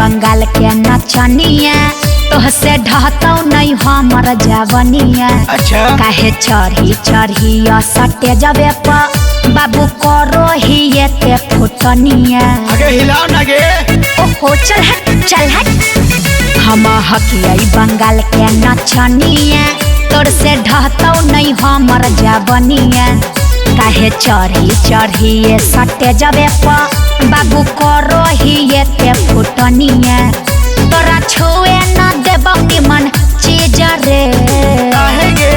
बंगाल के नचनिया, तोहसे ढहतौ नहीं हमर जवनिया। अच्छा। काहे चढ़ी चढ़ी सटे जबे पर बाबू करो ही ते फुटनिया। आगे हिलाओ ना गे। ओहो चल हट चल हट। हम हकियई बंगाल के नचनिया, तोर से ढहतौ नहीं हमर जवनिया। काहे चढ़ी चढ़ी सटे जबे पर बाबू करो ही ते फुटनिया। तोरा छुए न देबौ निमन चीज रे। काहे गे?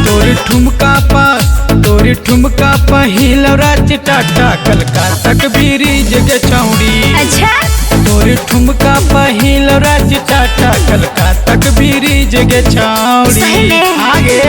तोर ठुमका पर, तोर ठुमका पर हिलो राज टाटा कलकत्ता के ब्रिज गे छौड़ी। अच्छा। तोर ठुमका पर हिलो राज टाटा कलकत्ता के ब्रिज गे छौड़ी। सही में? आगे।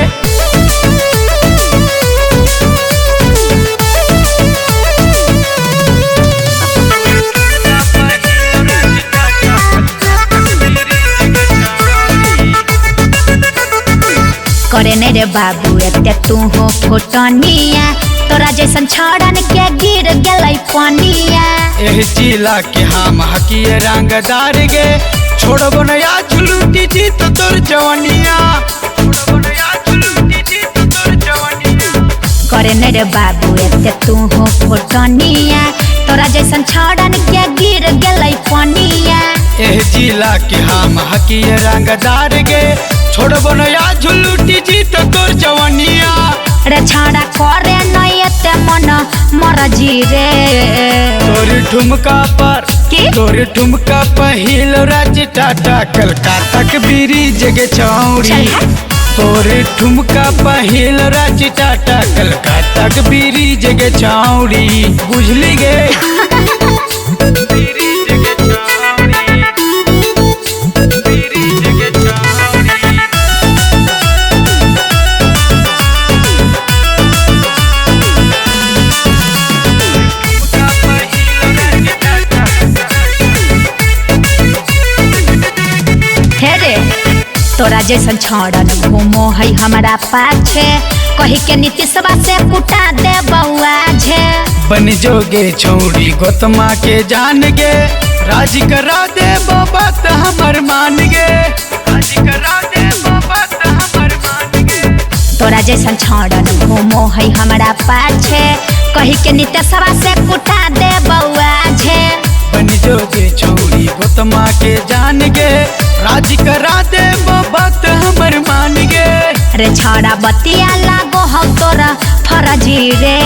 करे ने रे बाबू एते तू हो फुटनिया, तोरा जैसन छड़न के गिर गेलै पनिया। एह जिला के हम हकिए रंगदार गे, छोड़बो नया झुलुटी जी तो तोर जवनिया। छोड़बो नया झुलुटी जी तो तोर जवनिया। करे ने रे बाबू एते तू हो फुटनिया, तोरा जैसन छड़न के गिर गेलै पनिया। एह जिला के हम हकिए रंगदार गे, छोड़बो नया झुलुटी जी तो तोर जवनिया। रे छाड़ा करे नहीं एते मन मरजी रे। तोर ठुमका पर, की? तोर ठुमका पर हिलो राज टाटा कलकत्ता के ब्रिज गे छौड़ी। चल हट। तोर ठुमका पर हिलो राज टाटा कलकत्ता के ब्रिज गे छौड़ी। बुझली गे? ब्रिज गे छौड़ी, ब्रिज गे छौड़ी। हे रे तोरा जैसन छड़न घूमो है हमरा पाछे, कही के नीतीशवा से कुटा दे बउआ झे। बन जोगे छौड़ी गोतमा के जान गे, राजी करा दे बाबा त हमर मान गे। राजी करा दे बाबा त हमर मान गे। तोरा जैसन छड़न घूमो है हमरा पाछे, कही के नीतीशवा से कुटा दे बउआ झे। बन जोगे छौड़ी गोतमा के जान गे, राजी करा दे बाबा त हमर मान गे। रे छड़ा बतिया लागो हौ तोरा फरजी रे।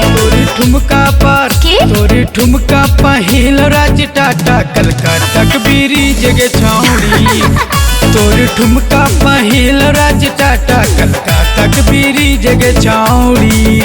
तोर ठुमका पर, की? तोर ठुमका पर हिलो राज टाटा कलकत्ता के ब्रिज गे छौड़ी। तोर ठुमका पर हिलो राज टाटा कलकत्ता के ब्रिज गे छौड़ी।